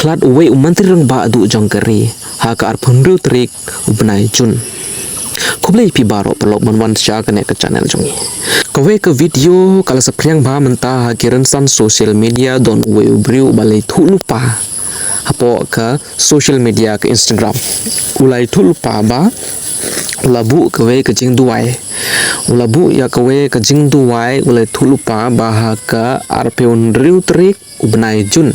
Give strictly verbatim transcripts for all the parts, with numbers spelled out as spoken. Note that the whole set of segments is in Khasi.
khlad uwei u Myntri Rangbah duh jong ka ri ha ka arphew hynriew tarik u bnai Jun. Khublei phi baroh paralok ban wan sha kane ka channel jong ngi. Kawei ka video ka la saphriang bha mynta ha ki rynsan social media, don uwei u briew uba la ïathuh lypa hapoh ka social media ka Instagram. U la ïathuh lypa ba u la buh kawei ka jingduwai. U la buh ïa kawei ka jingduwai, u la ïathuh lypa ba ha ka arphew hynriew tarik u bnai Jun,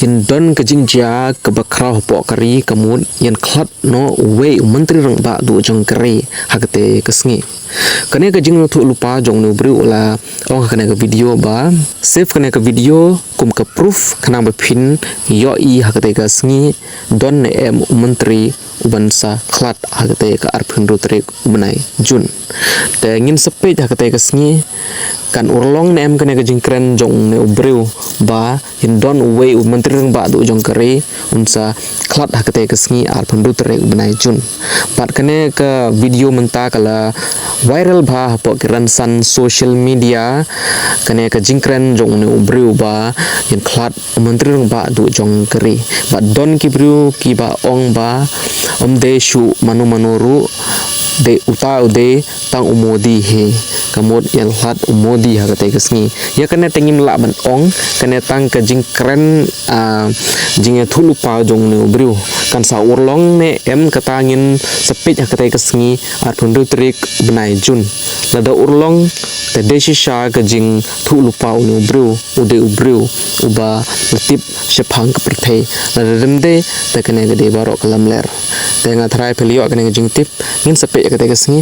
yn don ka jingjia kaba khraw hapoh ka ri, ka mut yn khlad noh uwei u Myntri Rangbah duh jong ka ri ha katei ka sngi. Kane ka jingïathuh lypa jong une u briew u la ong ha kane ka video ba save kane ka video kum ka proof khnang ba phin ïohi ha katei ka sngi don ne em u Myntri uban sa khlad ha katei ka arphew hynriew tarik u bnai Jun. Te ngin sa peit ha katei ka sngi kan urlong ne em kane ka jingkren jong une u briew ba yn don uwei u Myntri Rangbah duh jong ka ri un sa khlad ha katei ka sngi arphew hynriew tarik u bnai Jun. Bad kane ka video mynta ka la viral bha hapoh ki rynsan social media, kane ka jingkren jong une u briew ba yn khlad u Myntri Rangbah duh jong ka ri. Bad don ki briew kiba ong ba ym dei shuh mano mano ruh, dei uta u dei tang u Modi hi, ka mut yn khlad u Modi ha katei ka sngi. Ïa kane te ngim lah ban ong, kane tang ka jingkren, ah, jingïathuh lypa jong une u briew. Kan sa urlong ne em kata ngin sa peit ha katei ka sngi arphew hynriew tarik bnai Jun. Lada urlong te dei shisha ka jingthuh lypa une u briew, u dei u briew uba la tip shaphang ka pyrthei. Lada ym dei te kane ka dei baroh ka lamler. Te nga tharai phi la ïoh kane ka jingtip, ngin sa peit ha katei ka sngi.